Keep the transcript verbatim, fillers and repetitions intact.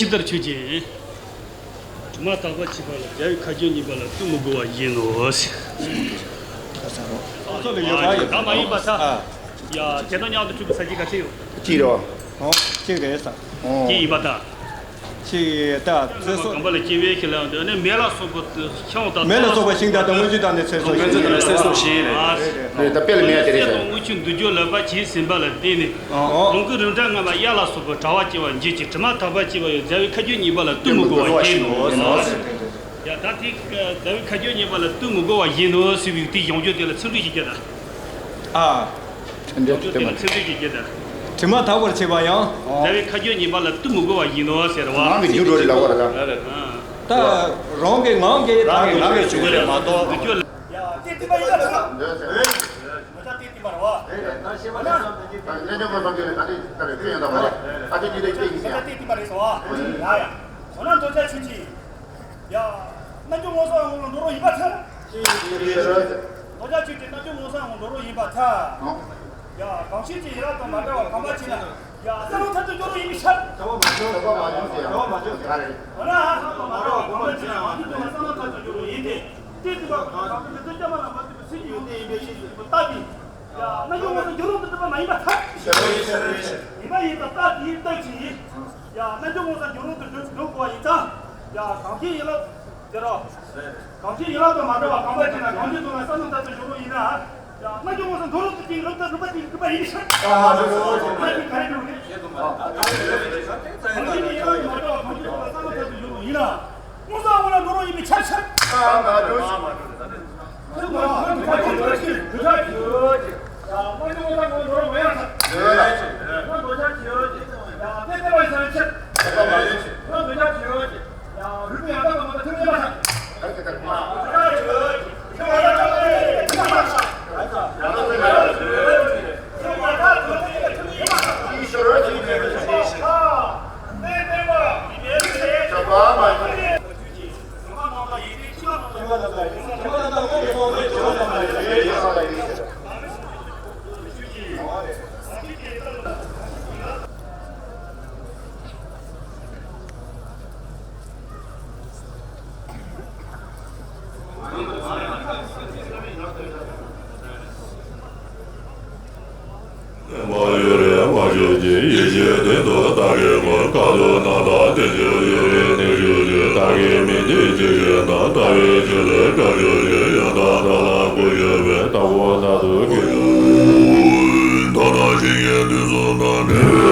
ཇི་ལྟར་ཆོས་ཅན། དྲི་མ་དག་པ་ཕྱེད་པ་ལ། རྒྱལ་བའི་ཁ་རྒྱུན་གཉིས་པ་ལ་ལྟོས་མི་དགོས་པ་བཞིན་ནོ། ཁོ་ཚོ་ལ་ཡོད་པ་ཡོད། ད་མ་ཡིན་པ་ཐལ། ཨ། ཡ། དེ་དང་མཉམ་དུ་འཁྲུལ་པའི་ས་བཅད་ག་ཚད་ཡོད། གཅིག་རེད་བ། ཨོ། གཅིག་རེད་ས། ཨོ། གཅིག་ཡིན་པ་ཐལ། གཅིག་ད་ཚེ་སྲོག་གམ་པ་ལ་སྐྱེ་བའི་ཤི་ལ་ཡང་དུ་ནི་མེ་ལ་སོགས་པ་ཤིང་དང་མེ་ལ་སོགས་པ་ཤིང་དང་དང་། སྔོན་ཚེ་དང་ནི་ཚེ་སྲོག་བཞིན། སྔོན་ཚེ་དང་ནི་ཚེ་སྲོག་བཞིན་རེད། རེད་རེད། ད་དཔེ་ལ་མེད་ཡ་དེ་རེད་ཟེར། སྔོན་ཚེ་དང་དུས་རྒྱུན་ལ་བབ་པ་ཇི་ཟིན་པ་ལ་བརྟེན་ནས། ཨོ། ལོངས་སྐུ་རིམ་གྲོ་ལྔ་པ་གཡའ་ལ་སོགས་པའི་དྲ་བ་སྐྱེ་བ་འབྱེད་ཅིང་། དྲི་མ་དག་པ་ཕྱེད་པ་ཡང་རྒྱལ་བའི་ཁ་རྒྱུན་གཉིས་པ་ལ་ལྟོས་མི་དགོས་པ་བཞིན་ནོ། ཡ། ད་དེ་རྒྱལ་བའི་ཁ་རྒྱུན་གཉིས་པ་ལ་ལྟོས་མི་དགོས་པ་བཞིན་ནོ་ཟེར་བའི་དེའི་ཡོང་རྒྱུ་དེ་ལ་ཚིག་འགྲེལ་ཞིག་རྒྱག་དང་། ཨ། ཚིག་འགྲེལ་དེ་ལ་ཚིག་འགྲེལ་ཞིག་རྒྱག་དང་། དྲི་མ་དག་པར་བྱེད་པ་ཡང་། རྒྱལ་བའི་ཁ་རྒྱུན་གཉིས་པ་ལ་ལྟོས་མི་དགོས་པ་བཞིན་ནོ་ཟེར་བ། ནང་གི་རྒྱུ་འགྲོ་རེད་ལབ་པ་རེད་ད། ཨ། ད་རང་གི་ངང་གིས་རང་གི་ངང་གིས་བྱུང་གི་རེད་མ་གཏོགས། དུས་རྒྱུན་ལ། ཡ། དེ་དེ་མ་ཡིན་ལ། ད་ལྟ་དེ་དེ་མ་རེད་བ། ད་ལྟ་དེ་དེ་མ་རེད་བ། ད་ལྟ་དེ་དེ་མ་རེད་བ། ཡ་ཡ། འོ་ན་འདོད་ཆགས་ཆོས་ཅན། ཡ། རྣལ་འབྱོར་མངོན་སུམ་ངང་ལ་འགྲོ་རོགས་ཡིན་པར་ཐལ། འདོད་ཆགས་ཆོས་ཅན། རྣལ་འབྱོར་མངོན་སུམ་ངང་ལ་འགྲོ་རོགས་ཡིན་པར་ཐལ། ཡ། གང་ཕྱིར་ཅི་ཡི་རངས་དང་མ་བྲལ་བར་གོམས་པར་བྱས་ན། ཡ། བསམ་བློ་མཐར་ཐུག་འགྱུར་རོགས་ཡིན་པའི་ཕྱིར། འོ་ན་ཡི་རངས་དང་མ་བྲལ་བར་གོམས་པར་བྱས་ན་གང་ཕྱིར་ཅི་ཡི་རངས་བསམ་བློ་མཐར་ཐུག་འགྱུར་རོགས་ཡིན་ཏེ། དེ་ལྟ་བུའི་གང་ཟག་དེ་ནི་སྐྱབས་མ་ལ་མ་ལྟོས་པའི་ཚུལ་གྱིས་ཡོན་ཏན་ཡིན་པའི་ཕྱིར་ཞེས་པའི་རྟགས་ཀྱིས། ཡ། རྣལ་འབྱོར་མངོན་སུམ་འགྱུར་རོགས་དང་བསྟུན་པ་མ་ཡིན་པར་ཐལ། ཡིན་པ་ཡིན་པར་ཐལ། དེའི་རྟགས་ཀྱིས། ཡ། རྣལ་འབྱོར་མངོན་སུམ་འགྱུར་རོགས་དང་བསྟུན་འགྲོ་དགོས་པ་ཡིན་ཙང་། ཡ། གང་ཕྱིར་ཡི་རངས། དེ་རོ། གང་ཕྱིར་ཡི་རངས་དང་མ་བྲལ་བར་གོམས་པར་བྱས་ན། གང་ཕྱིར་དུ་ན་བསམ་བློ་མཐར་ཐུག་འགྱུར་རོགས་ཡིན་ན། ཡ། རྣལ་འབྱོར་མངོན་སུམ་འགྲོ་རོགས་དང་བསྟུན་རོགས་དང་སྒྲུབ་པ་དེ་སྒྲུབ་པ་ཡིན་ཕྱིར། ཨ་མ་གྲོ། ཨ་ཅི་ག་རེ་འགྲོ་གི། གང་ཕྱིར་ཡི་རངས་དང་མ་བྲལ་བར་གང་ཕྱིར་དུ་ན་བསམ་བློ་མཐར་ཐུག་འགྱུར་རོགས་ཡིན་ན། མངོན་སུམ་དབང་ལ་འགྲོ་རོགས་ཡིན་པའི་ཕྱིར་ཕྱིར། ཨ་མ་གྲོ། མ་ཡུལ་རེ་མ་བྱེད་ཅིག་ཡིད་ཆེས་དོན་དུ་བདག་གིས་ཁོ། དཀའ་ཐུབ་རྣམ་དག་བསྟེན་ཞིང་ཡུལ་རེ་གནས་གྱུར་ཅིག་བདག་གིས་མི་འདོད་ཅི་བྱེད་ན། ལྟ་བའི་ཆོས་ལ་དགའ་གྱུར་ཅིག་ཡང་དག་བདག་ལ་མགོ་གཞུག་པའི། ལྟ་བ་རྟག་ཏུ་སྐྱེ་གྱུར་ཅིག་མཐའ་དག་ཞིང་གི་དུས་སུ་ན་མེད།